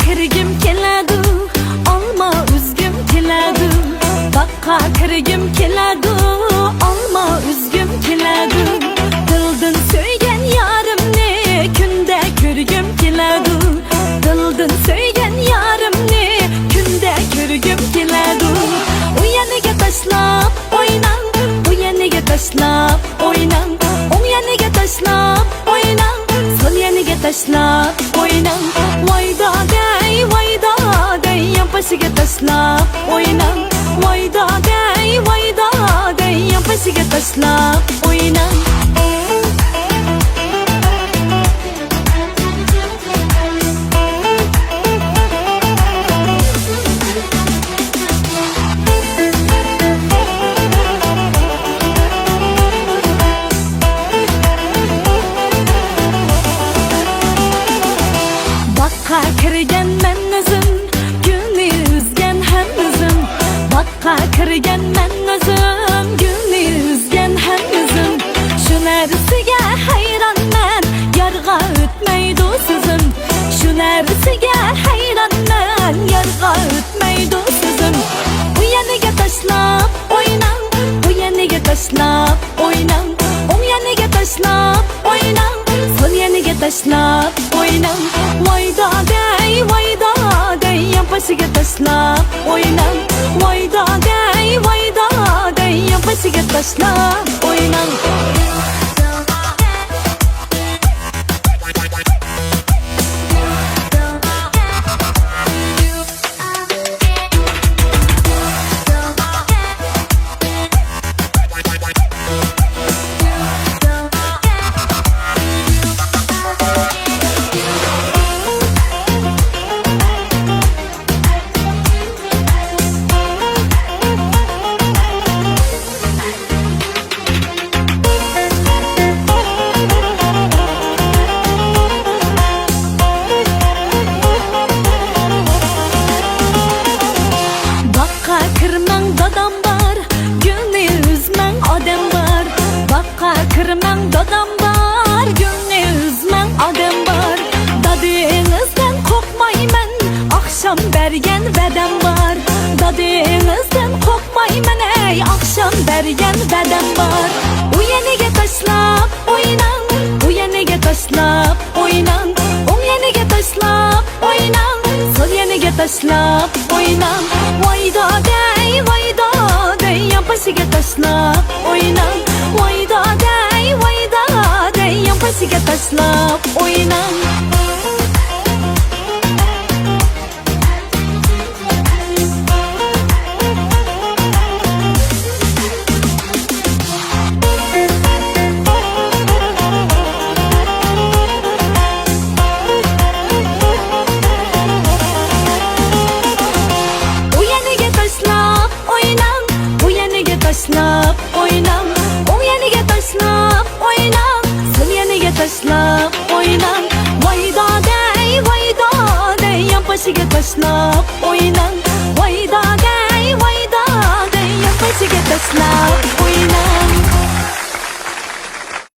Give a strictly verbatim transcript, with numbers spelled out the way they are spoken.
كىرگۈم كېلەدۇ، ئالما ئۈزگۈم كېلەدۇ. باغقا كىرگۈم كېلەدۇ، ئالما ئۈزگۈم كېلەدۇ. دىلدىن سۆيگەن يارىمنى كۈندە كۆرگۈم كېلەدۇ. دىلدىن سۆيگەن يارىمنى كۈندە كۆرگۈم كېلەدۇ. ئۇ يەنىگە تاشلاپ ئويناڭ، بۇ يەنىگە تاشلاپ ئويناڭ، ئوڭ يەنىگە تاشلاپ ئويناڭ، سول يەنىگە تاشلاپ ئويناڭ. ۋاي دادەي، ۋاي دادەي، يانپاشىگە تاشلاپ ئويناڭ. ۋاي دادەي، ۋاي دادەي، يانپاشىگە تاشلاپ ئويناڭ. باغقا كىرگەن مەن ئۆزۈم، گۈلنى ئۈزگەن ھەم ئۆزۈم. باغقا كىرگەن مەن ئۆزۈم، گۈلنى ئۈزگەن ھەم ئۆزۈم. شۇ نەرسىگە ھەيرانمەن، يارغا ئۆتمەيدۇ سۆزۈم. شۇ نەرسىگە ھەيرانمەن، يارغا ئۆتمەيدۇ سۆزۈم. ئۇ يەنىگە تاشلاپ ئويناڭ، بۇ يەنىگە تاشلاپ ئويناڭ، ئوڭ يەنىگە تاشلاپ ئويناڭ، سول يەنىگە تاشلاپ ئويناڭ. ۋاي دادەي، ۋاي دادەي، يانپاشىگە تاشلاپ ئويناڭ. ۋاي دادەي، ۋاي دادەي، يانپاشىگە تاشلاپ ئويناڭ. باغقا كىرمەڭ، دادام بار، گۈلنى ئۈزمەڭ، ئادەم بار. باغقا كىرمەڭ، دادام بار، گۈلنى ئۈزمەڭ، ئادەم بار. دادىڭىزدىن قورقمايمەن، ئاخشام بەرگەن ۋەدەم بار. دادىڭىزدىن قورقمايمەن، ئەي، ئاخشام بەرگەن ۋەدەم بار. ئۇ يەنىگە تاشلاپ ئويناڭ، بۇ يەنىگە تاشلاپ ئويناڭ، ئوڭ يەنىگە تاشلاپ ئويناڭ، سول يەنىگە تاشلاپ ئويناڭ. ۋاي دادەي، ۋاي دادەي، يانپاشىگە تاشلاپ ئويناڭ. ۋاي دادەي، ۋاي دادەي، يانپاشىگە تاشلاپ ئويناڭ. ئۇ يەنىگە تاشلاپ ئويناڭ، بۇ يەنىگە تاشلاپ ئويناڭ، ئوڭ يەنىگە تاشلاپ ئويناڭ، سول يەنىگە تاشلاپ ئويناڭ. ۋاي دادەي، ۋاي دادەي، يانپاشىگە تاشلاپ ئويناڭ.